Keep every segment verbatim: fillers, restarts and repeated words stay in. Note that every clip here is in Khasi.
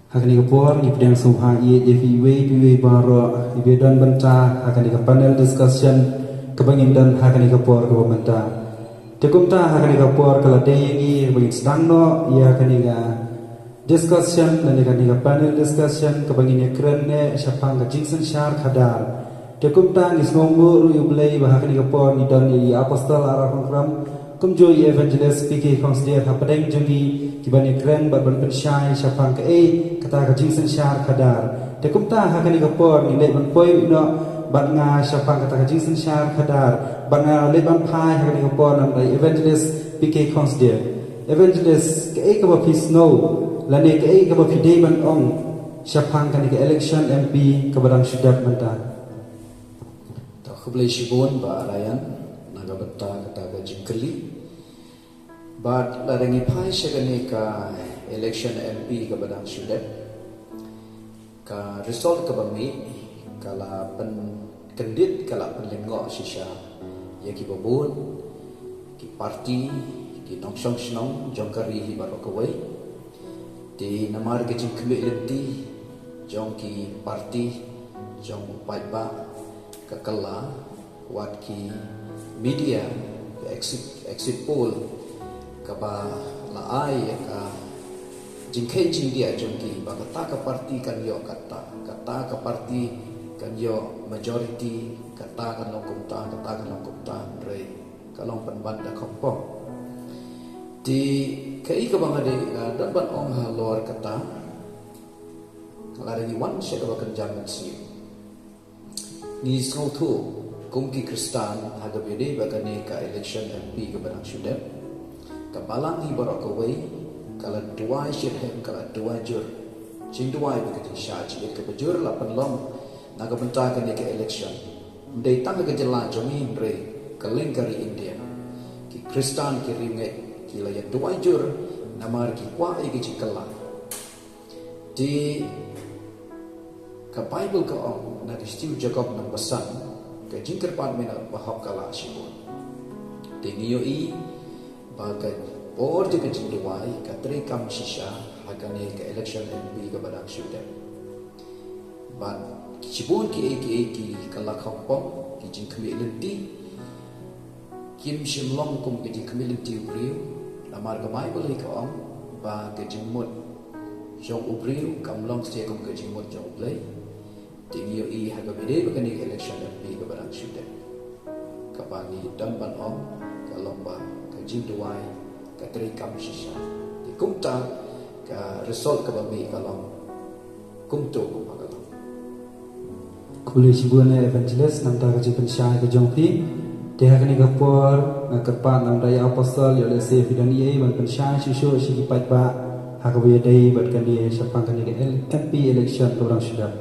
Ha kane ka por ngi pdiang sngewbha ïa phi iwei pa iwei baroh iba don bynta ha kane ka panel discussion kaba ngin don ha kane ka por kaba mynta. Te kumta ha kane ka por ka la dei ïa ngi ba ngin sdang noh ïa kane ka discussion lane kane ka panel discussion kaba ngin ïakren shaphang ka jingsynshar khadar. Te kumta ngi sngewnguh ruh ïa U Blei ba ha kane ka por ngi don ïa i Apostol Aaron Ram kumjuh ïa i Evangelist P K Khongsdiat hapdeng jong ngi ki ban ïakren bad ban pynshai shaphang kaei kata ka jingsynshar khadar. Te kumta ha kane ka por ngi leit ban poi noh bad nga shaphang kata ka jingsynshar khadar bad nga leit ban phai ha kane ka por namar i Evangelist P K Khongsdiat. Evangelist, kaei kaba phi sngew lane kaei kaba phi dei ban ong shaphang kane ka election M P kaba dang shu dep mynta? To khublei shibun Bah Ryan na ka bynta kata ka jingkylli. Bad lada ngi phai sha kane ka election M P kaba dang shu dep, ka result kaba mih ka la pynkyndit, ka la pynlyngngoh shisha ïa kiba bun ki parti, ki nongshong shnong jong ka ri hi baroh kawei. Te namar ka jingkhmih lynti jong ki parti jong u paidbah ka kylla, wat ki media, ka exit, exit poll kaba la ai ïa ka jingkheiñ jingdiah jong ki ba kata ka parti kan ïoh kata, kata ka parti kan ïoh majority, kata kan long kumta, kata kan long kumta, hynrei ka long pynban da khongpong. Te kaei kaba nga dei, nga don ban ong halor kata, lada ngi wan sha kaba kynja mynsiem, ngi sngewthuh kum ki Khristan ha kaba ïadei bad kane ka election M P kaba dang shu dep, ka balang hi baroh kawei ka la duwai shitrhem, ka la duwai jur. Jingduwai bad ka jingshah jingit kaba jur la pynlong na ka bynta kane ka election. Ym dei tang ha ka jylla jong ngi hynrei kylleng ka ri India, ki Khristan ki riewngeit ki la ïa duwai jur namar ki kwah ïa ka jingkylla. Te ka Baibl ka ong na ka shithi u Jakob lynnong ba san, ka jingkyrpad minot ba hok ka lah shibun. Te ngi ïohi ba ka por jong ka jingduwai ka treikam shisha ha kane ka election M P kaba dang shu dep. Bad shibun kiei kiei ki kylla khongpong, ki jingkhmih lynti kim shym long kum ka jingkhmih lynti u briew. Namar ka Baibl hi ka ong ba ka jingmut jong u briew kam long shisha kum ka jingmut jong U Blei. Te ngi ïohi ha kaba ïadei bad kane ka election M P kaba dang shu dep, kaba ngi don ban ong ka long ba ka jingduwai ka treikam shisha. Te kumta ka result kaba mih ka long kumto kumba ka long. Khublei shibun eh Evangelist namar ka jingpynshai ka jong phi. Te ha kane ka por nga kyrpad namar i Apostol ïoh lehse phi don eiei ban pynshai shuh shuh sha ki paidbah ha kaba ïadei bad kane shaphang kane ka M P election kaba dang shu dep.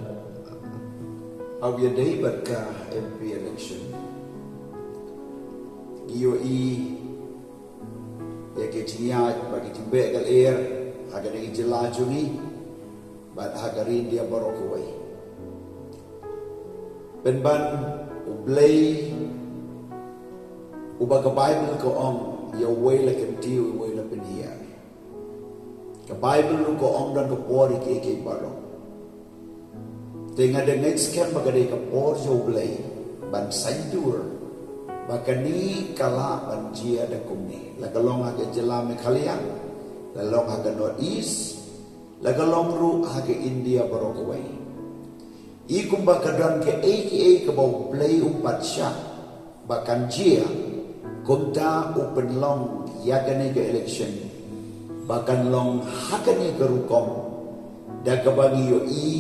Ha kaba ïadei bad ka M P election, ngi ïohi ïa ka jingïaid bad ka jingbeh ka lyer ha kane ka jylla jong ngi bad ha ka ri India baroh kawei. Pynban U Blei uba ka Baibl ka ong ïa uwei la kyntiew, uwei la pynhiar. Ka Baibl ruh ka ong don ka por ïa kiei kiei baroh. Te nga da ngeit skhem ba ka dei ka por jong U Blei ban saiñdur ba kane ka lah ban jia da kumne, la ka long ha ka jylla Meghalaya, la long ha ka North East, la ka long ruh ha ka India baroh kawei. I kumba ka don kaei kaei kaba U Blei um pat shah ba kan jia, kumta u pynlong ïa kane ka election ba kan long ha kane ka rukom, da kaba ngi ïohi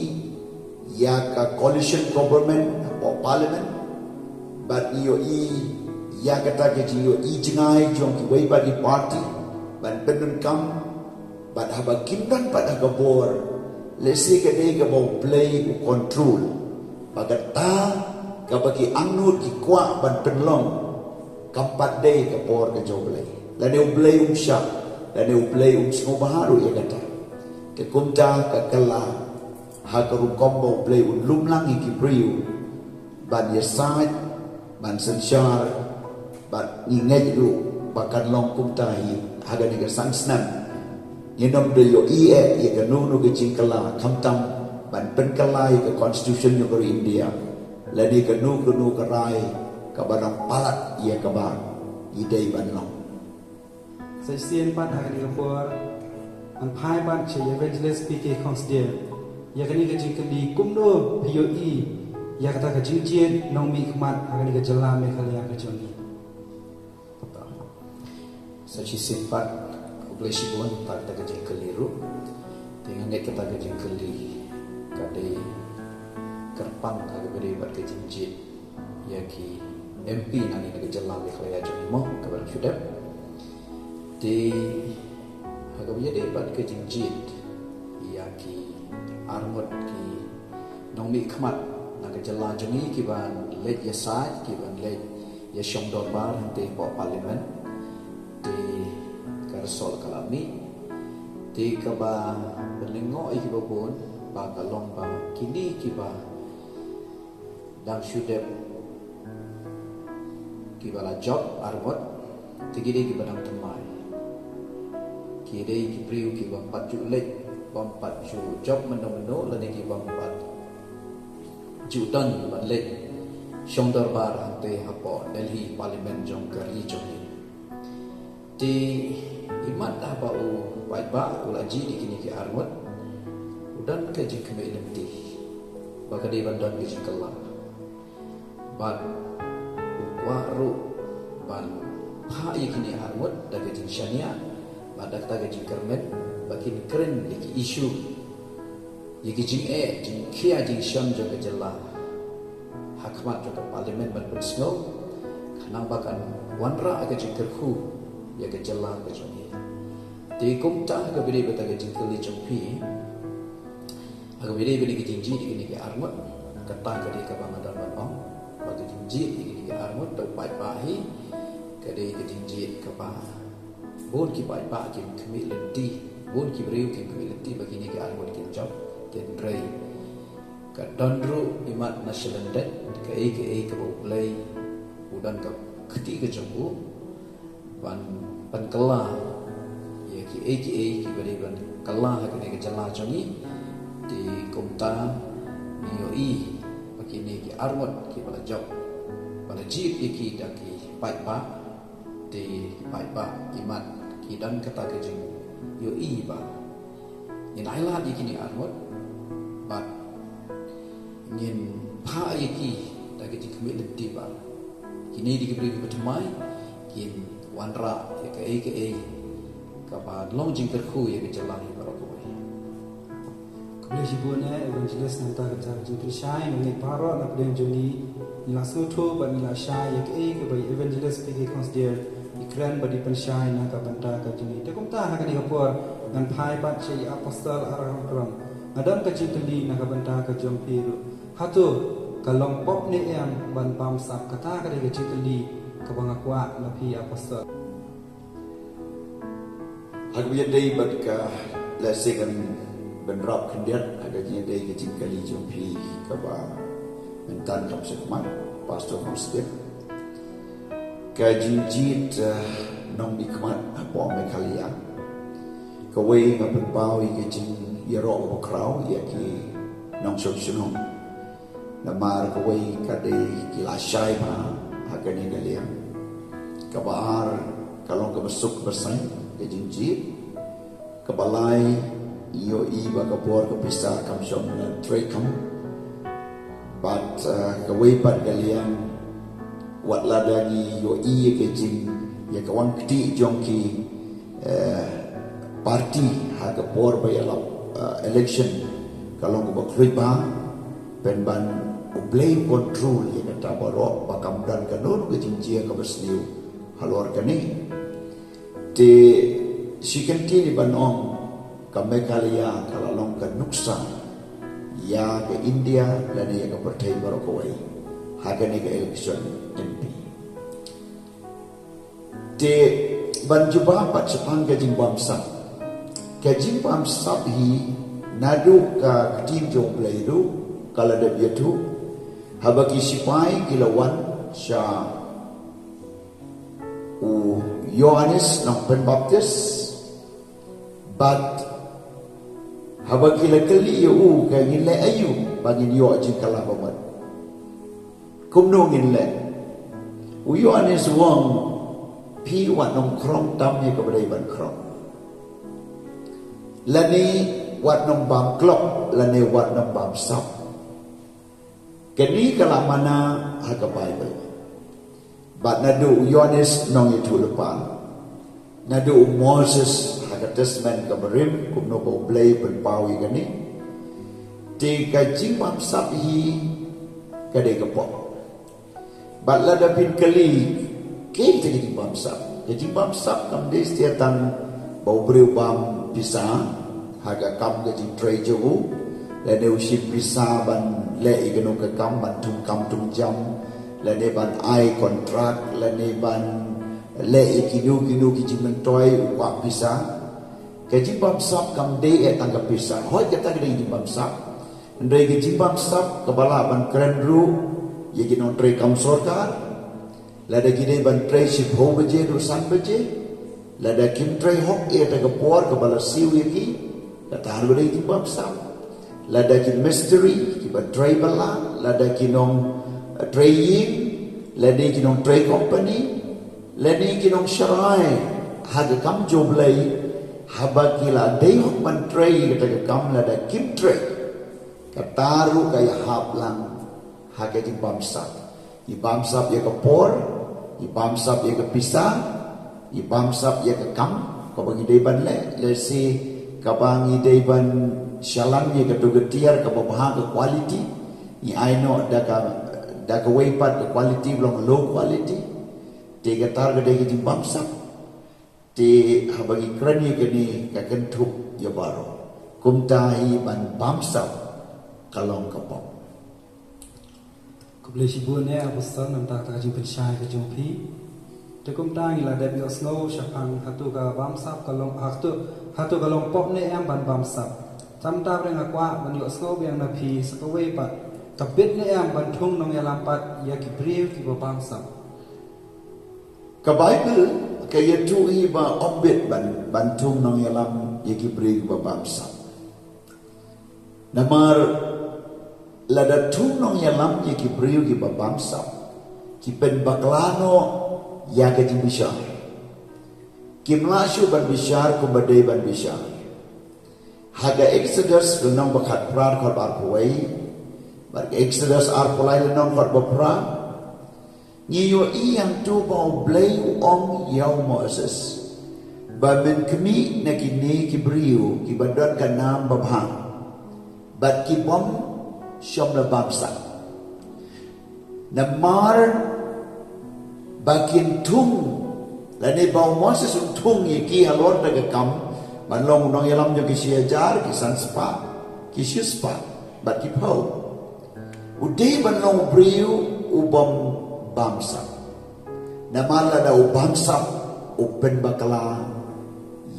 ïa ka coalition government hapoh parliament, bad ngi ïohi ïa kata ka jingïohi jngai jong kiwei pat ki party ban pyndonkam. Bad haba kim don pat ha ka bor, lehse ka dei kaba U Blei u control ba kata kaba ki angnud ki kwah ban pynlong kam pat dei ka por ka jong U Blei. Lane U Blei um shah, lane U Blei um sngewbha ruh ïa kata. Te kumta ka kylla ha ka rukom ba U Blei un lum lang ïa ki briew ban ïasaid, ban synshar, bad ngi ngeit ruh ba kan long kumta hi ha kane ka san snem Ngin ym da ïohi eh ïa kano kano ka jingkylla, khamtam ban pynkylla ïa ka constitution jong ka ri India lane kano kano ka rai kaba nang palat ïa kaba ngi dei ban long. Sa shisien pat ha kane ka por ngan phai pat sha Evangelist P K Khongsdier ïa kane ka jingkylli, kumno phi ïohi ïa kata ka jingjied nongmihkhmat ha kane ka jylla Meghalaya ka jong ngi? Sa shisien pat, khublei shibun, kata ka jingkylli ruh. Te nga ngeit kata ka jingkylli ka dei kyrpang ha kaba ïadei bad ka jingjied ïa ki M P nangne na ka jylla Meghalaya jong ngi mo, kaba dang shu dep. Te ha kaba ïadei bad ka jingjied ïa ki arngut ki nongmihkhmat na ka jylla jong ngi kiban leit ïasaid, kiban leit ïashong dorbar hangtei hapoh Parliament. Te ka result ka la mih. Te kaba pynlyngngoh ïa kiba bun ba ka long ba kine kiba dang shu dep, kiba la jop arngut, te ki dei kiba dang thymmai. Ki dei ki briew ki bym pat ju leit, bym pat ju jop mynno mynno, lane ki bym pat ju don ban leit shong dorbar hangtei hapoh Delhi, Parliament jong ka ri jong ngi. Te imat haba u paidbah u la jied ïa kine ki arngut, u don ka jingkhmih lynti ba ka dei ban don ka jingkylla. Bad u kwah ruh ban phah ïa kine arngut da ka jingshaniah bad da kata ka jingkyrmen ba kin kren ïa ki issue, ïa ki jingeh jingkhia jingshon jong ka jylla ha khmat jong ka Parliament ban pynsngew, khnang ba kan wanrah ka jingkyrkhu ïa ka jylla ka jong ngi. Te kumta ha kaba ïadei bad ka jingkylli jong phi, ha kaba ïadei bad ka jingjied ïa kine ki arngut, kata ka dei kaba nga don ban ong ba ka jingjied ïa kine ki arngut, to paidbah hi, ka dei ka jingjied kaba bun ki paidbah kim khmih lynti, bun ki briew kim khmih lynti ba kine ki arngut kin jop. Hynrei ka don ruh imat na shalyndet, kaei kaei kaba U Blei u don ka kti ka jong u ban pynkylla ïa kiei kiei kiba dei ban kylla ha kane ka jylla jong ngi. Te kumta ngi ïohi ba kine ki arngut kiba la jop, ba la jied ïa ki da ki paidbah. Te ki paidbah imat ki don kata ka jingïohi ba ngin ailad ïa kine arngut bad ngin phah ïa ki da ka jingkhmih lynti ba kine dei ki briew kiba thymmai, kin wanrah ïa kaei kaei kaba long jingkyrkhu ïa ka jylla hi baroh kawei. Khublei shibun eh Evangelist, nangta kata ka jingpynshai, ngi baroh na pdeng jong ngi ngi la sngewthuh bad ngi la shai ïa kaei kaba Evangelist P K Khongsdier i kren bad i pynshai na ka bynta ka jong ngi. Te kumta ha kane ka por ngan phai pat sha i Apostle Arakam Krom. Nga don ka jingkylli na ka bynta ka jong phi ruh. Hato ka long pop ne em ban bamsap? Kata ka dei ka jingkylli kaba nga kwah na phi Apostle. Ha kaba ïadei bad ka, lehse kan bynrap khyndiat ha ka jingïadei ka jingkylli jong phi kaba mynta kam sha khmat, Pastor Mosdek. Ka jingjied, eh, nongmihkhmat hapoh Meghalaya, kawei nga pynpaw ïa ka jingïaroh kaba khraw ïa ki nongshong shnong. Namar kawei ka dei ki lashai bha ha kane ka liang. Kaba ar ka long kaba suk kaba saiñ ka jingjied. Kaba lai, ngi ïohi ba ka bor ka pisa kam shong na treikam. Bad, eh, kawei pat ka liang, wat lada ngi ïohi ïa ka jing, ïa ka wan kti jong ki, eh, party ha ka por ba ïalap, eh, election, ka long kaba khluit bha, pynban U Blei control ïa kata baroh, ba kam don kano kano ka jingjia kaba sniew halor kane. Te shi kyntien ban ong, ka Meghalaya ka la long ka nuksa ïa ka India lane ïa ka pyrthei baroh kawei ha kane ka election M P. Te ban jubab pat shaphang ka jingbamsap. Ka jingbamsap hi naduh ka ktien jong U Blei ruh ka la dep ïathuh. Haba ki sipai ki la wan sha u Ïohannes Nongpynbaptis, Bad haba ki la kylli ïa u, ka ngin leh aïu ba ngin ïoh jingkylla bamut? Kumno ngin leh? U Ïoannis u ong, phi wat nym khrong tam ïa kaba dei ban khrong. Lane wat nym bam klok, lane wat nym bam sap. Kane ka la mana ha ka Baibl. Bad naduh u Ïoannis nongïathuhlypa, naduh u Moses ha ka Testament kaba rim, kumno ba U Blei u pynpaw ïa kane. Te ka jingbamsap hi ka dei ka pop. Bad lada phin kylli, kaei kata ka jingbamsap? Ka jingbamsap kam dei satia tang ba u briew u bam pisa ha ka kam ka jingtrei jong u, lane u shim pisa ban leh ïa kano ka kam, ban thung kam thung jam, lane ban ai kontrak, lane ban leh ïa kino kino ki jingmyntoi, u kwah pisa. Ka jingbamsap kam dei eh tang ka pisa. Hooid, kata ka dei ka jingbamsap. Hynrei ka jingbamsap kaba lah ban kren ruh ïa ki nongtrei kam sorkar, lada ki dei ban trei shiphew baje haduh san baje, lada kim trei hok ïa kata ka por kaba la siew ïa ki, kata ruh ka dei ka jingbamsap. Lada ki mistri kiba trei bylla, lada ki nong, eh, trei ïing, lada ki nongtrei kompani, lane ki nongsharai ha ka kam jong U Blei, haba ki la dei hok ban trei ïa kata ka kam, lada kim trei, kata ruh ka ïahap lang ha ka jingbamsap. Ngi bamsap ïa ka por, ngi bamsap ïa ka pisa, ngi bamsap ïa ka kam kaba ngi dei ban leh, lehse kaba ngi dei ban shalan ïa kato ka tiar kaba bha, ka quality, ngi ai noh da ka, da kawei pat ka quality ba long low quality. Te kata ka dei ka jingbamsap. Te haba ngi kren ïa kane, ka kynthup ïa baroh. Kumta hi ban bamsap ka long ka pop. Khublei shibun eh, a Pastor, namar kata ka jingpynshai ka jong phi. Te kumta ngi la dep ïohsngew shaphang hato ka bamsap ka long, hato, hato ka long pop ne em ban bamsap. Te mynta nga kwah ban ïohsngew biang na phi sa kawei pat, ka bit ne em ban thung nongïalam pat ïa ki briew kiba bamsap? Ka Baibl ka ïathuh hi ba ym bit ban, ban thung nongïalam ïa ki briew kiba bamsap. Namar lada thung nongïalam ïa ki briew kiba bamsap, ki pynbakla noh ïa ka jingbishar. Kim lah shuh ban bishar kumba dei ban bishar. Ha ka Exodus lynnong ba khatphra, dkhot ba arphew wei, bad ka Exodus arphew lai, lynnong dkhot ba phra, ngi ïohi hangto ba U Blei u ong ïa u Moses ba men khmih na kine ki briew kiba don ka nam babha bad ki bym shym la bamsap. Namar ba kin thung, lane ba u Moses un thung ïa ki halor kata ka kam ban long u nongïalam jong ki shi hajar, ki san spah, ki shi spah bad ki phew. U dei ban long u briew u bym bamsap. Namar lada u bamsap, u pynbakla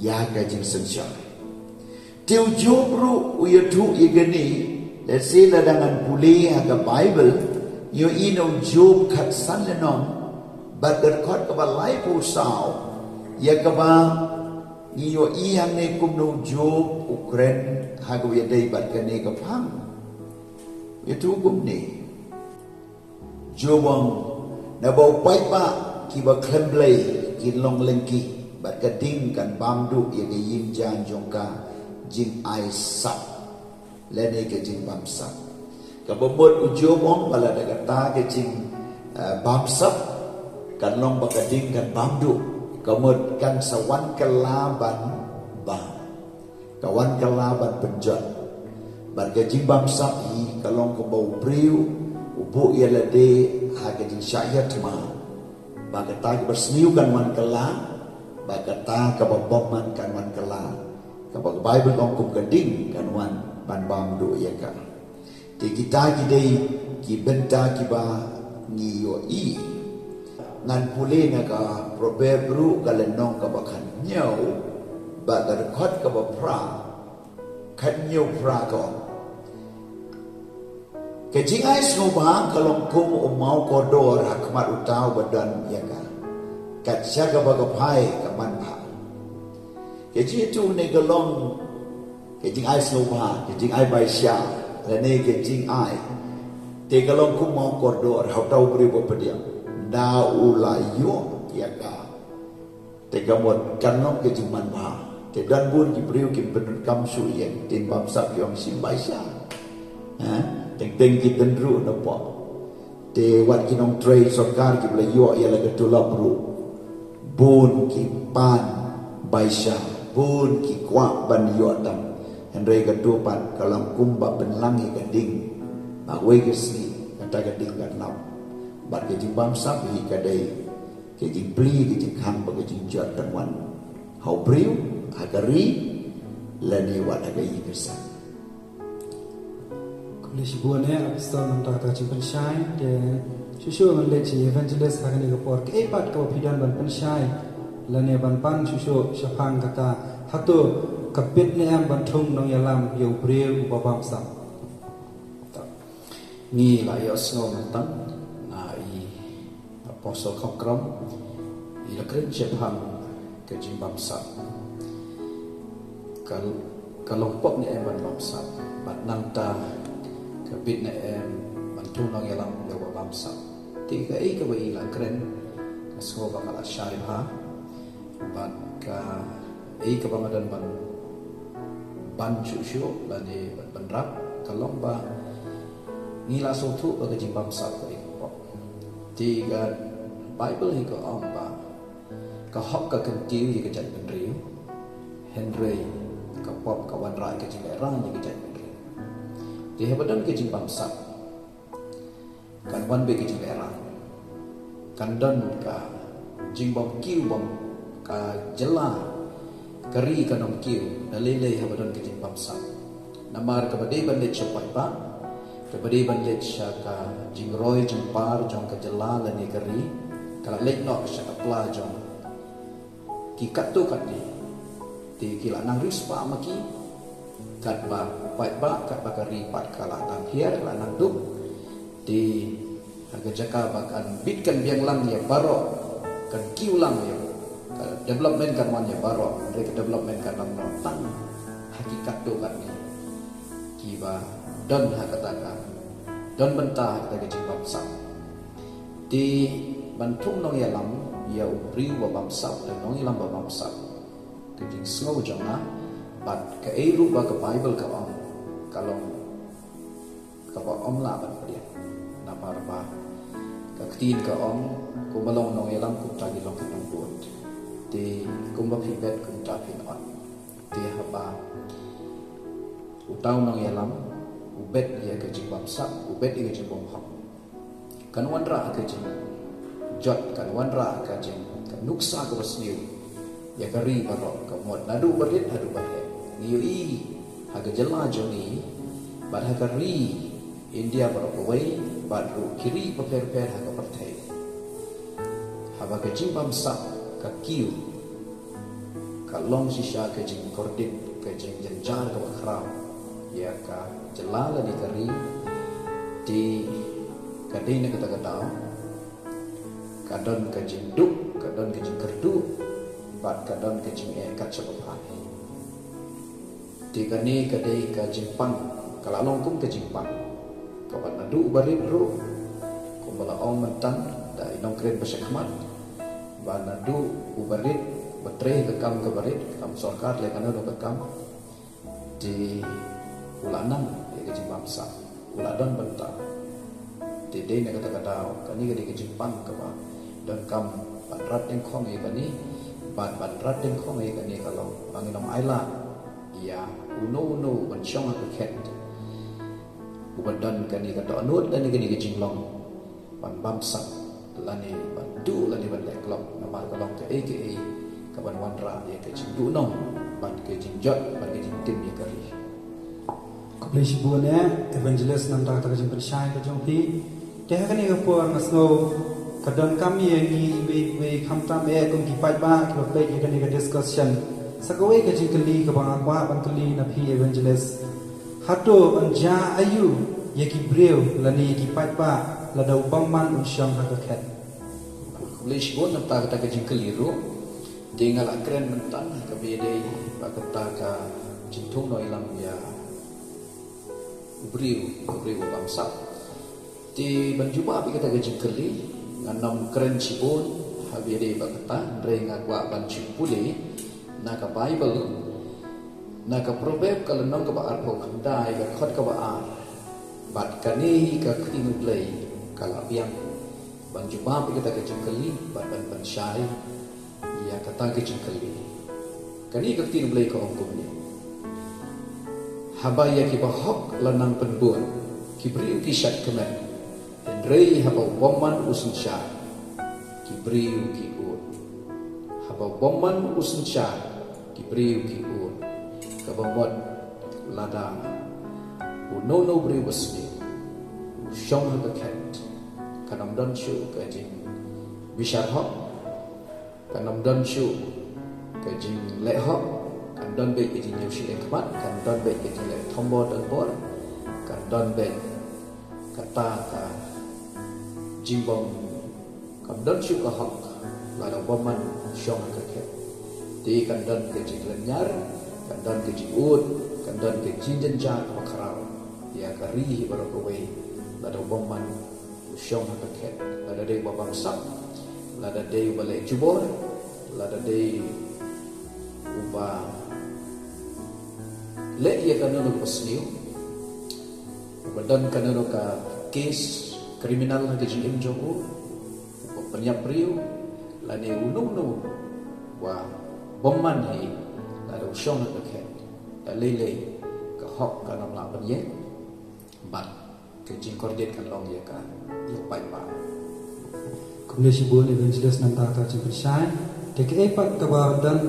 ïa ka jingsynshar. Te u Job ruh u ïathuh ïa kane, lehse lada ngan pule ha ka Baibl, ngi ïohi na u Job khatsan lynnong, bad ka dkhot kaba laiphew saw, ïa kaba ngi ïohi hangne kumno u Job u kren ha kaba ïadei bad kane ka phang. U ïathuh kumne. Job u ong, naba u paidbah kiba khlem Blei kin long lyngkhi, bad ka ding kan bam duh ïa ka ïing jaiñ jong ka jingaisap, lane ka jingbamsap. Kaba mut u Job u ong ba lada kata ka jing, eh, bamsap kan long ba ka ding kan bam duh, ka mut kan sa wan kylla ban bam. Ka wan kylla ban pynjot. Bad ka jingbamsap hi ka long kaba u briew u buh ïa lade ha ka jingshah ïa thma. Ba kata kaba sniew kan wan kylla, ba kata kaba bymman kan wan kylla. Kaba ka Baibl ka ong kum ka ding kan wan ban bam duh ïa ka. Te kita ki dei ki bynta kiba ngi ïohi. Ngan pule na ka Proverb ruh, ka lynnong kaba khathynñiew, bad ka dkhot kaba phra, khathynñiew phra, ka ong, ka jingai sngewbha ka long kum u maw kordor ha khmat uta uba don ïa ka, kat sha kaba ka phai ka manbha. Ka jingïathuh ne ka long ka jingai sngewbha, ka jingai baisha, lane ka jingai. Te ka long kum u kordor ha uta u briew ba pdiang. Ynda u la ïoh ïa ka, te ka mut kan long ka jingmanbha. Te don bun ki briew kim pyndonkam shuh ïa ka ktien bamsap, ki ong shim baisha. Ha? Teng teng ki don ruh na pop. Te wat ki nongtrei sorkar kiba la ïoh ïa la ka tulop ruh, bun ki pan baisha, bun ki kwah ban ïoh tam. Hynrei kato pat ka long kumba pynlang ïa ka ding. Bad kawei ka sngi kata ka ding kan lap. Bad ka jingbamsap hi ka dei ka jingplie, ka jingkhang bad ka jingjot kan wan ha u briew, ha ka ri, lane wat ha ka ïing ka sem. Khublei shibun eh, Apostol, namar kata ka jingpynshai. Te shuh shuh ngan leit sha Evangelist ha kane ka por. Kaei pat kaba phi don ban pynshai lane ban pan shuh shuh shaphang kata, hato ka bit ne em ban thung nongïalam ïa u briew uba bamsap? Ngi la ïohsngew mynta na i Apostle Khongkrom, i la kren shaphang ka jingbamsap. Ka, ka long pop ne em ban bamsap? Bad nangta ka bit ne em ban thung nongïalam ïa uba bamsap? Te kaei kaba i la kren, nga sngew ba ka la shai bha. Bad kaei kaba nga don ban ban shuh shuh lane ban, ban rap, ka long ba ngi la sngewthuh ba ka jingbamsap ka dei ka pop. Te ka Bible hi ka ong ba ka hok ka kyntiew ïa ka jaitbynriew, hynrei ka pop ka wanrah ka jinglehrain ïa ka jaitbynriew. Te haba don ka jingbamsap, kan wan beit ka jinglehrain. Kan don ka jingbymkiew bym, ka jylla, ka ri kan ym kiew da lei lei haba don ka jingbamsap. Namar kaba dei ban leit sha u paidbah, kaba dei ban leit sha ka jingroi jingpar jong ka jylla lane ka ri, ka la leit noh sha ka pla jong ki katto katne. Te ki la nang riewspah ma ki, katba u paidbah, katba ka ri pat ka la nang hiar, ka la nang duk. Te ha ka jaka ba kan bit kan biang lang ïa baroh, kan kiew lang ïa, ka development kan wan ïa baroh, hynrei ka development kan ym long tang ha ki katto katne kiba don ha kata ka, don bynta ha kata ka jingbamsap. Te ban thung nongïalam ïa u briew ba bamsap, lane nongïalam ba bamsap, ka jingsngew jong nga, bad kaei ruh ba ka Bible ka ong, ka long kaba ym lah ban pdiang. Namar ba ka ktien ka ong, kumba long nongïalam kumta ki long ki nongbud. Te kumba phi bet kumta phin ot. Te haba uta u nongïalam u bet ïa ka jingbamsap, u bet ïa ka jingbymhok, kan wanrah ka jingjot, kan wanrah ka jing, ka nuksa kaba sniew ïa ka ri baroh, ka mut naduh barit haduh baheh. Ngi ïohi ha ka jylla jong ngi bad ha ka ri India baroh kawei, bad ruh ki ri bapher bapher ha ka pyrthei, haba ka jingbamsap ka kiew, ka long shisha ka jingkordit, ka jingjynjar kaba khraw ïa ka jylla lane ka ri. Te ka dei na kata ka daw ka don ka jingduk, ka don ka jingkyrduh, bad ka don ka jingeh kat shaba phan hi. Te kane ka dei ka jingpang, ka la long kum ka jingpang, kaba naduh u barit ruh, kumba la ong mynta da i nongkren ba shakhmat, ba naduh u barit ba trei ka kam ka barit, kam sorkar lane kano kano ka kam, te u la nang ïa ka jingbamsap, u la don bynta. Te dei na kata ka daw kane ka dei ka jingpang kaba donkam ban rat dyngkhong ïa kane, bad ban rat dyngkhong ïa kane ka long ba ngin ym ailad ïa uno uno ban shong ha ka khet uba don kane ka dohnud lane kane ka jinglong ban bamsap lane ban duh lane ban leh klop, namar ka long kaei kaei kaban wanrah ïa ka jingduhnong bad ka jingjot bad ka jingtim ïa ka ri. Khublei shibun eh, Evangelist, namar kata ka jingpynshai ka jong phi. Te ha kane ka por nga sngew ka donkam ïa ngi iwei iwei, khamtam eh kum ki paidbah kiba peit ïa kane ka discussion, sa kawei ka jingkylli kaba nga kwah ban kylli na phi, Evangelist. Hato yn jia aïu ïa ki briew lane ïa ki paidbah lada u bymman un shong ha ka khet? Khublei shibun namar kata ka jingkylli ruh. Te nga la kren mynta ha kaba ïadei bad kata ka jingthung noh ïalam ïa u briew, u briew u bamsap. Te ban jubab ïa kata ka jingkylli, ngan ym kren shibun ha kaba ïadei bad kata, hynrei nga kwah ban shu pule na ka Baibl, na ka Proverb ka lynnong kaba arphew khyndai, ka dkhot kaba ar. Bad kane hi ka ktien U Blei ka la biang ban jubab ïa kata ka jingkylli bad ban pynshai ïa kata ka jingkylli. Kane ka ktien U Blei ka ong kumne: Haba ïa kiba hok la nang pynbun, ki briew ki shad kmen. Hynrei haba u bymman u synshar, ki briew ki ud. Haba u bymman u synshar, ki briew ki ud. Kaba mut lada uno uno u briew basniew u shong ha ka khet, kan ym don shuh ka jingbishar hok, kan ym don shuh ka jingleh hok, kan don beit ka jingïohi leh khmat, kan don beit ka jingleh thombor donbor, kan don beit kata ka jingbym, kan don shuh ka hok lada u bymman u shong ha ka khet. Te kan don ka jinglynñiar, kan don ka jingud, kan don ka jingjynjar kaba khraw ïa ka ri hi baroh kawei lada u bymman u shong ha ka khet, lada dei uba bamsap, lada dei uba leh jubor, lada dei uba leh ïa kano kano kaba sniew, uba don kano kano ka kes kriminal ha ka jingim jong u, uba pynïap briew, lane uno uno uba bymman hi, lada u shong ha ka khet, da lei lei ka hok kan ym lah ban ïeng. Bad ka jingkordit kan long ïa ka, ïa u paidbah. Khublei shibun Evangelist namar ka jingpynshai. Te kaei pat kaba don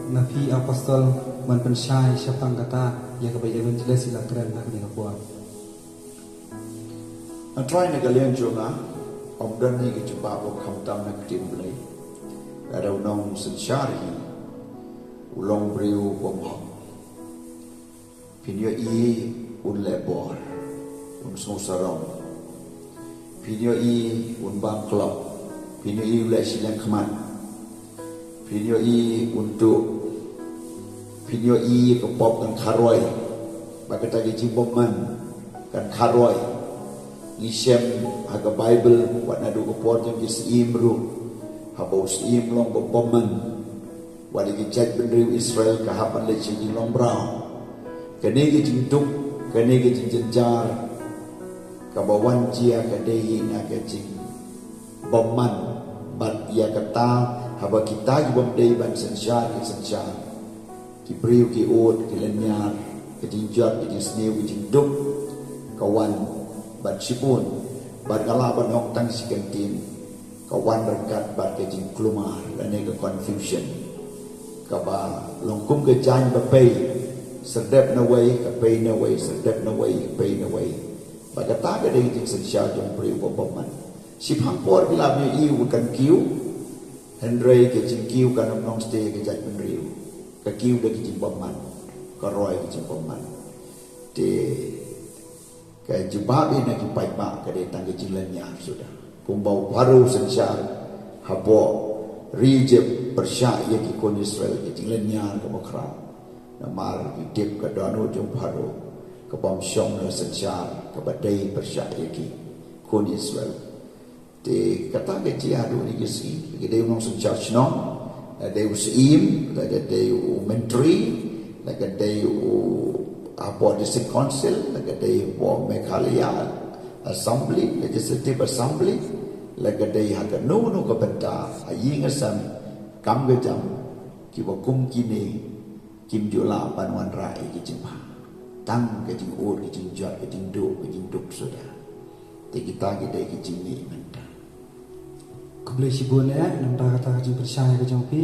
na phi Apostol ban pynshai shaphang kata ïa kaba Evangelist i la kren ha kane ka por? Nga trai na ka liang jong nga, ym don hi ka jubab ba khamtam na ka ktien Blei. Lada u nongsynshar hi u long briew bymhok, phin ïohi un leh bor, un sngewsarong. Phin ïohi un bam klop. Phin ïohi un leh shiliang khmat. Phin ïohi un duh. Phin ïohi ka pop kan kharoi. Bad kata ka jingbymman kan kharoi. Ngi shem ha ka Baibl, wat naduh ka por jong ki syiem ruh, haba u syiem long ba bymman, wat ïa ki jaitbynriew Israel ka hap ban leit sha jinglong mraw. Kane ka jingduk, kane ka jingjynjar kaba wan jia ka dei hi na ka jingbymman. Bad ïa kata, haba kita ki bym dei ban synshar ki synshar, ki briew ki ud, ki lynñiar, ka jingjot, ka jingsniew, ka jingduk ka wan bad shibun. Bad nga lah ban ong tang shi kyntien, ka wan ryngkat bad ka jingkulmar lane ka confusion, kaba long kum ka jaiñ ba pei, syrdep na wei, ka pei na wei, syrdep na wei, ka pei na wei. Bad kata ka dei ka jingsynshar jong u briew ba bymman. Shiphang por ki lah ban ïohi u kan kiew, hynrei ka jingkiew kan ym long shatei ka jaitbynriew. Ka kiew da ka jingbymman, ka roi ka jingbymman. Te ka jubab na ki paidbah ka dei tang ka jinglynñiar suda. Kumba u Pharaoh synshar hapoh ri Ijipt pyrshah ïa ki khun Israel, ka jinglynñiar kaba khraw. Namar ki tip ka dohnud jong u Pharaoh ka bym shong la synshar kaba dei pyrshah ïa ki khun Israel. Te kata ka jia haduh kine ki sngi, la ka dei u nongsynshar shnong, la ka dei u syiem, la ka dei u myntri, la ka dei u hapoh District Council, la ka dei hapoh Meghalaya Assembly, Legislative Assembly, la ka dei ha kano kano ka bynta, ha ïing ha sem, kam ka jam, kiba kum kine kim ju lah ban wanrah ïa ki jingbha. Tang ka jingud, ka jingjot, ka jingduh, ka jingduk suda. Te kita ki dei ki jingmih mynta. Khublei shibun eh, namar kata ka jingpyrshang ka jong phi.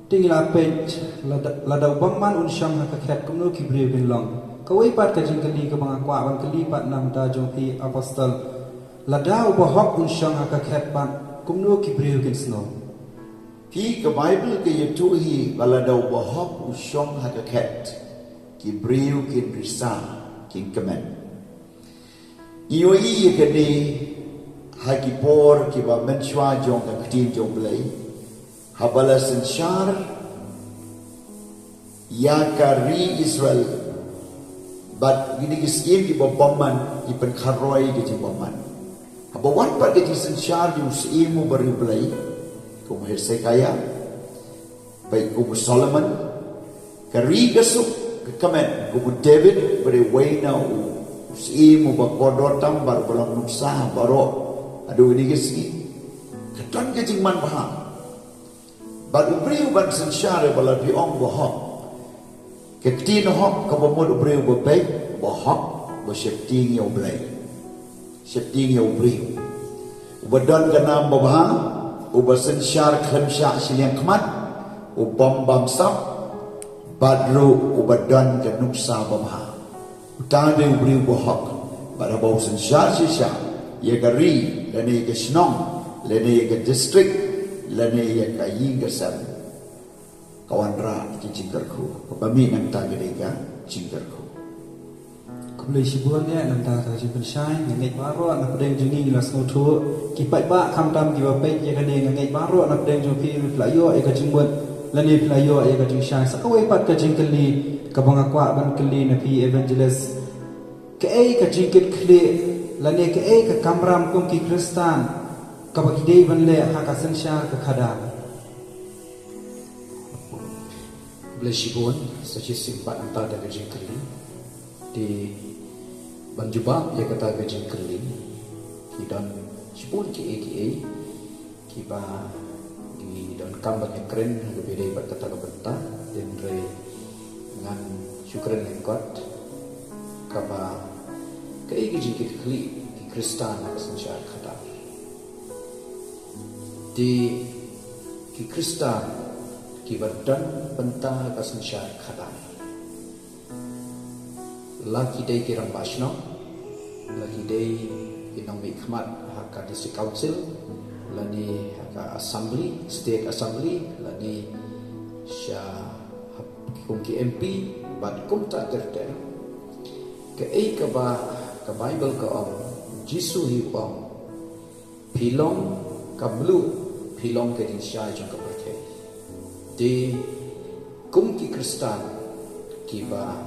Te ngi la peit, lada, lada u bymman un shong ha ka khet, kumno ki briew kin long. Kawei pat ka jingkylli kaba nga kwah ban kylli pat namar jong phi Apostol. Lada u bahok un shong ha ka khet pat, kumno ki briew kin sngew. Phi, ka Baibl ka ïathuh hi ba lada u bahok u shong ha ka khet, ki briew kin risa, kin kmen. Ngi ïohi ïa kane ha ki por kiba mynshuwa jong ka ktien jong U Blei. Haba la synshar ïa ka ri Israel bad kine ki syiem kiba bymman, ki pynkharoi ka jingbymman. Haba wan pat ka jingsynshar jong u syiem uba riewblei, kum u Hesekiah bad kum u Solomon, ka ri ka suk ka kmen, kum u David uba dei uwei na u syiem uba kordor tam bad uba long nuksa baroh haduh kine ki sngi. Ka don ka jingmanbha. Bad u briew uban synshar, ba la phi ong ba hok. Ka ktien hok kaba mut u briew uba beit, uba hok, uba sheptieng ïa U Blei, sheptieng ïa u briew. Uba don ka nam babha, uba synshar khlem shah shiliang khmat, u bym bamsap, bad ruh uba don ka nuksa babha. Uta dei u briew ba hok. Bad haba u synshar shisha ïa ka ri, lane ïa ka shnong, lane ïa ka district, lane ïa ka ïing ka sem, ka wanrah ki jingkyrkhu. Kaba mih nangta ka dei ka jingkyrkhu. Khublei shibun ïa nangta ka jingpynshai. Nga ngeit baroh na pdeng jong ngi la sngewthuh. Ki paidbah khamtam kiba peit ïa kane, nga ngeit baroh na pdeng jong phi, phi la ïoh ïa ka jingmut lane phi la ïoh ïa ka jingshai. Sa kawei pat ka jingkylli kaba nga kwah ban kylli na phi, Evangelist. Kaei ka jingkitkhlieh lane kaei ka kamram kum ki Khristan kaba ki dei ban leh ha ka synshar ka khadar? Khublei shibun. Sa shisien pat nangta ka jingkylli. Te ban jubab ïa kata ka jingkylli, ki don shibun kiei kiei kiba ngi donkam ban ïakren ha kaba ïadei bad kata ka bynta. Hynrei ngan shu kren lyngkot kaba, kaei ka jingkitkhlieh ki Khristan ha ka synshar khadar. Te ki Khristan kiba don bynta ha ka synshar khadar, la ki dei ki rangbah shnong, la ki dei ki nongmihkhmat ha ka District Council, lane ha ka Assembly, State Assembly, lane sha kum ki M P, bad kumta ter ter. Kaei kaba ka Bible ka ong, Jisu hi u ong, phi long ka mluh, phi long ka jingshai jong ka pyrthei. Te kum ki Khristan kiba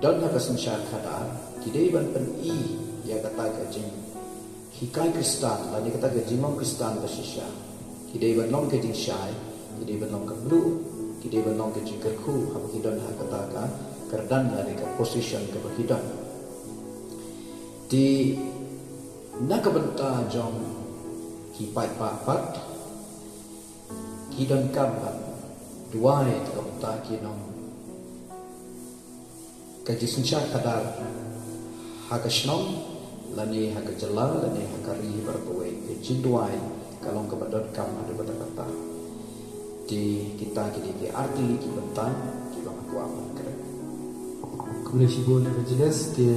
don ha ka synshar khadar, ki dei ban pyni ïa kata ka jinghikai Khristan lane kata ka jinglong Khristan ba shisha. Ki dei ban long ka jingshai, ki dei ban long ka mluh, ki dei ban long ka jingkyrkhu haba ki don ha kata ka kyrdan lane ka position kaba ki don. Te na ka bynta jong ki paidbah pat, ki donkam ban duwai ka bynta ki nong, ka jingsynshar khadar ha ka shnong, lane ha ka jylla, lane ha ka ri baroh kawei. Ka jingduwai ka long kaba donkam haduh katta katta. Te kita ki dei ki ar tylli ki bynta kiba nga kwah ban kren. Khublei shibun Evangelist. Te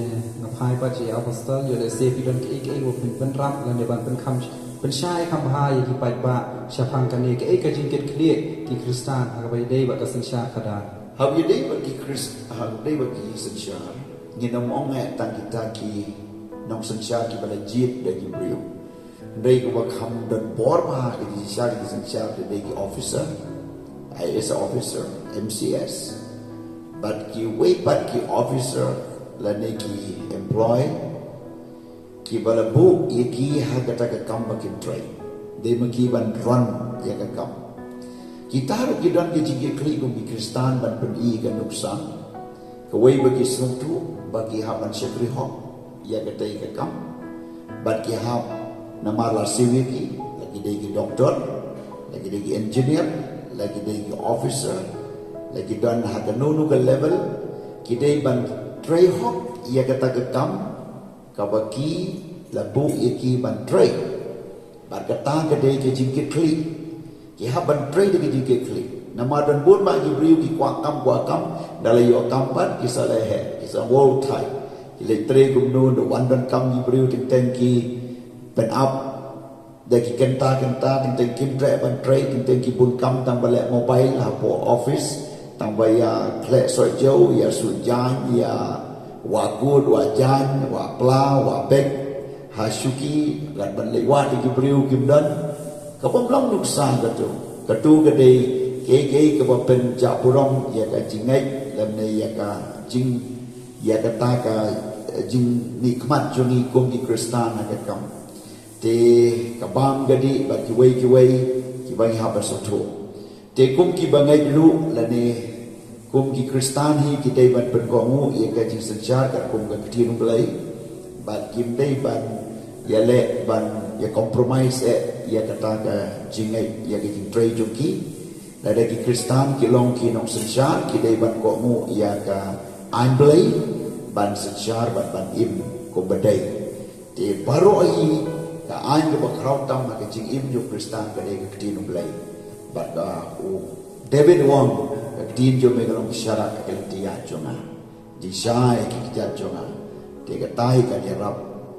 nga phai pat sha i Apostol, ïoh lehse phi don kaei kaei ba phin pynrap lane ban pynkham, pynshai kham bha ïa ki paidbah shaphang kane, kaei ka jingkitkhlieh ki Khristan ha kaba ïadei bad ka synshar khadar. Haba ïadei bad ki Khrist, haba ïadei bad ki jingsynshar, ngin ym ong eh tang kita ki nongsynshar kiba la jied da ki briew. Hynrei kaba kham don bor bha ha ka jingsynshar, ki jingsynshar ki dei ki officer, I A S officer, M C S, bad kiwei pat ki officer lane ki employee kiba la buh ïa ki ha kata ka kam ba kin trei. Dei ma ki ban run ïa ka kam. Kita ruh ki don ki jingkitkhlieh kum ki Khristan ban pyni ka nuksa. Kawei ba ki sngewthuh ba ki hap ban shakri hok ïa katei ka kam. Bad ki hap, namar la siew ïa ki, la ki dei ki doktor, la ki dei ki engineer, la ki dei ki officer, la ki don ha kano kano ka level, ki dei ban trei hok ïa kata ka kam kaba ki la buh ïa ki ban trei. Bad kata ka dei ka jingkitkhlieh. Ki hap ban trei da ka jingkitkhlieh. Namar don bun bah ki briew ki kwah kam, kwah kam, da la ïoh kam pat ki sa leheh, ki sa wow thait. Ki leit trei kumno, da wan don kam ki briew teng teng ki pynap da ki kynta kynta, teng teng kim treh ban trei, teng teng ki bun kam tang ba leh mobile hapoh office, tang ba ïa khleh soh jew, ïa suh jaiñ, ïa wah kut, wah jaiñ, wah pla, wah bek ha shuki, lada ban leit wad ïa ki briew kim don. Ka bym long nuksa katu. Katu ka dei kaei kaei kaba pynjah burom ïa ka jingngeit lane ïa ka jing ïa kata ka jingmihkhmat jong ngi kum ki Khristan ha ka kam. Te ka bam ka dih bad kiwei kiwei kiba ngi hap ban sngewthuh. Te kum kiba ngeit ruh lane kum ki Khristan hi ki dei ban pynkohnguh ïa ka jingsynshar katkum ka ktien U Blei. Bad kim dei ban ïaleh ban ïa compromise eh ïa kata ka jingngeit ïa ka jingtrei jong ki. Lada ki Khristan ki long ki nongsynshar ki dei ban kohnguh ïa ka aiñ Blei ban synshar bad ban im kumba dei. Te baroh hi ka aiñ kaba khraw tam ha ka jingim jong u Khristan ka dei ka ktien U Blei. Bad ka u David u ong ka ktien jong me ka long sharak ha ka lynti ïaid jong nga, jingshai ha ki kjat jong nga. Te kata hi kan ïarap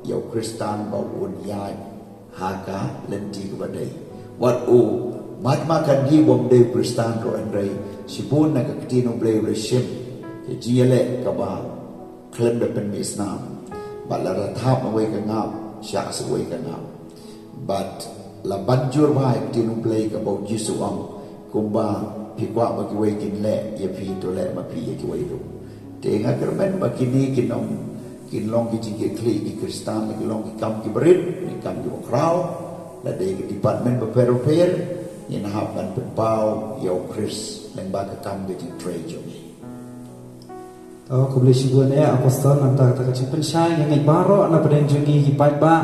ïa u Khristan ba un ïaid ha ka lynti kaba dei. Wat u Mahatma Gandhi u ym dei u Khristan ruh hynrei shibun na ka ktien U Blei u la shim ka jingïaleh kaba khlem da pynmih snam. Bad la da thap na uwei ka ngap, shah sa uwei ka ngap. Bad la ban jur bha ïa ka ktien U Blei kaba u Jisu u ong, kumba phi kwah ba kiwei kin leh ïa phi, to leh ma phi ïa kiwei ruh. Te nga kyrmen ba kine kin ong kin long ki jingkitkhlieh ki Khristan, kin long ki kam kiba rit, ki kam kiba khraw. La dei ki department bapher bapher ngin hap ban pynpaw ïa u Khrist lyngba ka kam ka jingtrei jong ngi. To, khublei shibun eh Apostol, nangta kata ka jingpynshai, nga ngeit baroh na pdeng jong ngi ki paidbah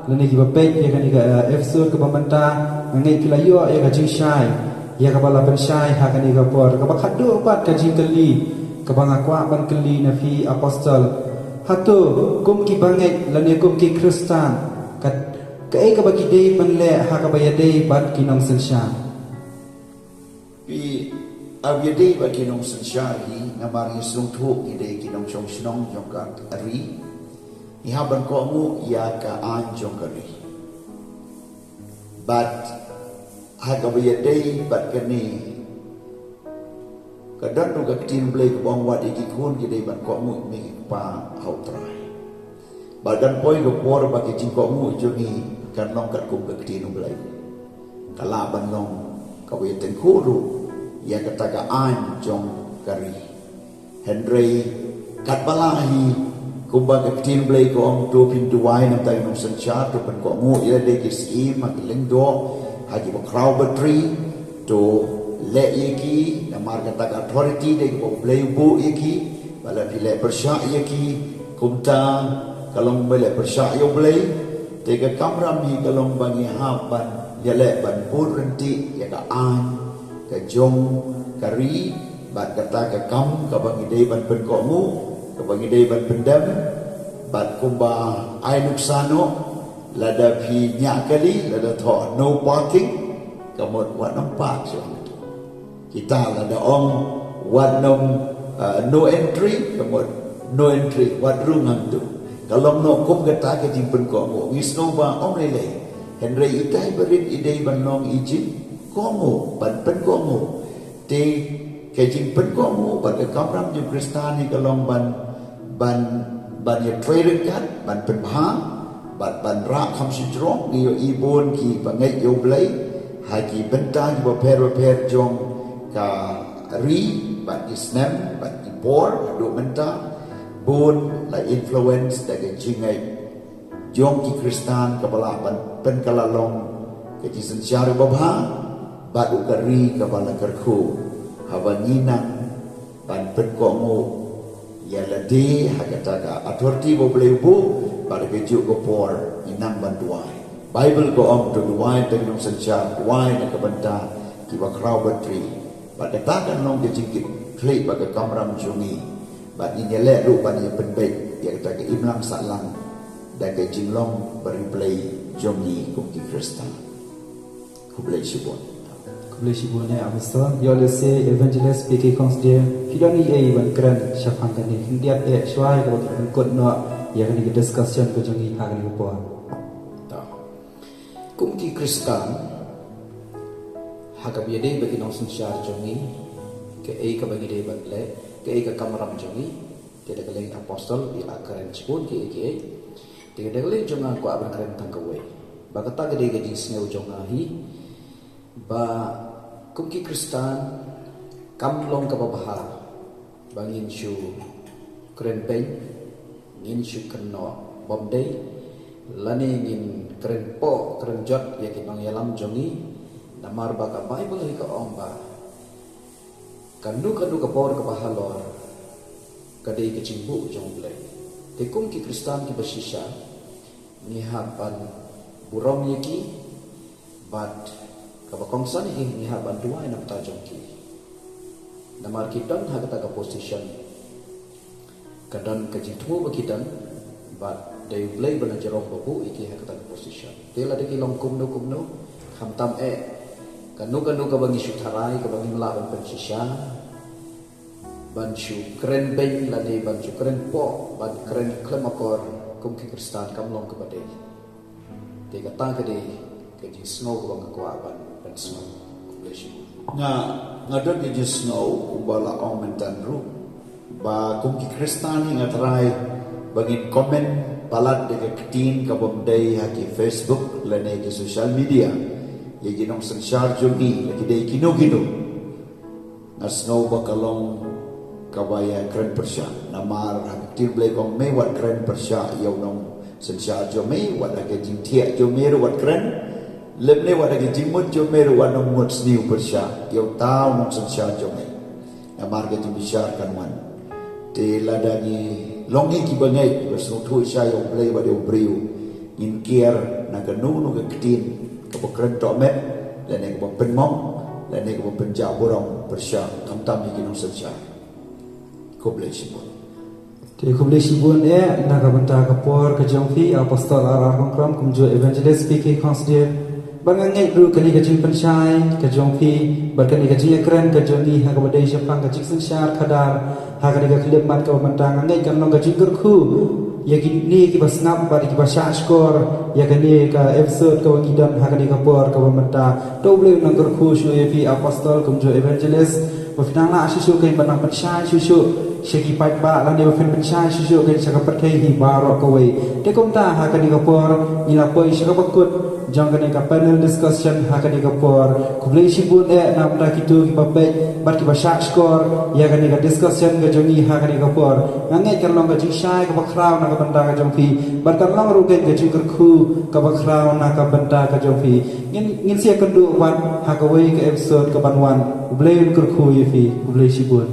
lane kiba peit ïa kane ka, eh, episode kaba mynta, nga ngeit phi la ïoh ïa ka jingshai ïa kaba la pynshai ha kane ka por. Kaba khatduh pat ka jingkylli kaba nga kwah ban kylli na phi Apostol, hato kum kiba ngeit lane kum ki Khristan, ka, kaei kaba ki dei ban leh ha kaba ïadei bad ki nongsynshar? Phi, ha kaba ïadei bad ki nongsynshar hi, namar ngi sngewthuh ngi dei ki nongshong shnong jong ka ri, ngi hap ban kohnguh ïa ka aiñ jong ka ri. Bad ha kaba ïadei bad kane, ka don ruh ka ktien Blei kaba ong, wat ïa ki khun ki dei ban kohnguh ïa ki kpa ha U Trai. Bad kan poi ka por ba ka jingkohnguh jong ngi kan long katkum ka ktien U Blei. Ka lah ban long kaba ïatyngkhuh ruh ïa kata ka aiñ jong ka ri. Hynrei katba lah hi, kumba ka ktien Blei ka ong, to phin duwai na ka bynta ki nongsynshar, to pynkohnguh ïa lade ki syiem ha ki lyngdoh, ha kiba khraw batri, to leh ïa ki namar kata ka authority dei kaba U Blei u buh ïa ki. Ba lada phi leh pyrshah ïa ki, kumta ka long ba leh pyrshah ïa U Blei. Te ka kamram hi ka long ba ngi hap ban ïaleh ban bud ryntih ïa ka aiñ ka jong ka ri, bad kata ka kam kaba ngi dei ban pynkohnguh, kaba ngi dei ban pyndem. Bad kumba ai nuksa noh, lada phi ñiah kali, lada thoh no parking, ka mut wat nym park shuwa. Kita lada ong wat nym, uh, no entry, ka mut no entry, wat rung hangtu. Ka long noh kum kata ka jingpynkohnguh. Ngi sngew ba ym lei lei, hynrei ita i barit i dei ban long i jingkohnguh, ban pynkohnguh. Te ka jingpynkohnguh bad ka kamram jong u Khristan hi ka long ban, ban, ban ïatrei ryngkat, ban pynbha bad ban rah kham shajrong. Ngi ïohi bun kiba ngeit ïa U Blei ha ki bynta kiba pher bapher jong ka ri, bad ki snem bad ki por haduh mynta, bun la influence da ka jingngeit jong ki Khristan kaba lah ban pynkylla long ka jingsynshar babha bad u ka ri kaba la kyrkhu. Haba ngi nang ban pynkohnguh ïa lade ha kata ka authority ba U Blei u buh, bad ha kajuh ka por ngi nang ban duwai. Baibl ka ong, to duwai na ka bynta ki nongsynshar, duwai na ka bynta kiba khraw batri. Bad kata kan long ka jingkitkhlieh bad ka kamram jong ngi. Bad ngin ïaleh ruh ban ïa pynbeit ïa kata ka imlang sahlang da ka jinglong bariewblei jong ngi kum ki Khristan. Khublei shibun. Khublei shibun eh Apostol. Ïoh lehse Evangelist P K Khongsdieh, phi don ei ei ban kren shaphang kane khyndiat eh shuwa ïa kaba ngi pynkut noh ïa kane ka discussion ka jong ngi ha kane ka por. Ta. Kum ki Khristan, ha kaba ïadei bad ki nongsynshar jong ngi, kaei kaba ngi dei ban leh, kaei ka kamram jong ngi, te da ka liang Apostol i la kren shibun kiei kiei. Te da ka liang jong nga kwah ban kren tang kawei. Ba kata ka dei ka jingsngew jong nga hi, ba Kum ki Khristan, kam long kaba bha ba ngin shu kren beiñ, ngin shu kren noh bymdei, lane ngin kren poh kren jot ïa ki nongïalam jong ngi. Namar ba ka Baibl hi ka ong ba kano kano ka por kaba halor ka dei ka jingbuh jong U Blei. Te kum ki Khristan kiba shisha, ngi hap ban burom ïa ki, bad kaba kongsan hi, ngi hap ban duwai na ka bynta jong ki. Namar ki don ha kata ka position, ka don ka jingthmu ba ki don, bad dei U Blei ba la jrong ba buh ïa ki ha kata ka position. Te lada ki long kumno kumno, khamtam eh kano kano kaba ngi shu tharai, kaba ngim lah ban pynshisha, ban shu kren beiñ lane ban shu kren poh, ban kren khlem akor, kum ki Khristan kam long kaba dei. Te kata ka dei ka jingsngew kaba nga kwah ban pynsngew. Khublei shibun. Nga, nga don ka jingsngew kumba la ong mynta ruh, ba kum ki Khristan hi nga tharai ba ngin comment palat da ka ktien kaba ym dei ha ki Facebook lane ki social media ïa ki nongsynshar jong ngi, la ki dei kino kino. Nga sngew ba ka long kaba ïa kren pyrshah. Namar ha ka ktien Blei ka ong, me wat kren pyrshah ïa u nongsynshar jong me, wat ha ka jingthiah jong me ruh wat kren. Lymne wat ha ka jingmut jong me ruh wat nym mut sniew pyrshah ïa uta u nongsynshar jong me. Namar ka jingbishar kan wan. Te lada ngi long ngi kiba ngeit, ba sngewthuh shisha ïa U Blei bad ïa u briew, ngin kiar na kano kano ka ktien kaba kren tohmet, lane kaba pynmong, lane kaba pynjah burom pyrshah, khamtam ïa ki nongsynshar. Khublei shibun. Te khublei shibun eh na ka bynta ka por ka jong phi, Apostol R R Kongkram, kumjuh Evangelist P K Khongsdiek. Bad nga ngeit ruh kane ka jingpynshai ka jong phi bad kane ka jingïakren ka jong ngi ha kaba dei shaphang ka jingsynshar khadar ha kane ka khyllipmat kaba mynta, nga ngeit kan long ka jingkyrkhu ïa kine kiba sngap bad kiba shah shkor ïa kane ka episode kaba ngi don ha kane ka por kaba mynta. To U Blei un nang kyrkhu shuh ïa phi, Apostol, kumjuh Evangelist, ba phin nang lah shuh shuh kein ban nang pynshai shuh shuh sha ki paidbah lane ba phin pynshai shuh shuh kein sha ka pyrthei hi baroh kawei. Te kumta ha kane ka por ngi la poi sha kaba kut jong kane ka panel discussion ha kane ka por. Khublei shibun eh na bynta kito kiba peit bad kiba shah shkor ïa kane ka discussion ka jong ngi ha kane ka por. Nga ngeit kan long ka jingshai kaba khraw na ka bynta ka jong phi bad kan long ruh kein ka jingkyrkhu kaba khraw na ka bynta ka jong phi. Ngin, ngin sa ïakynduh pat ha kawei ka episode kaban wan. U Blei un kyrkhu ïa phi. Khublei shibun.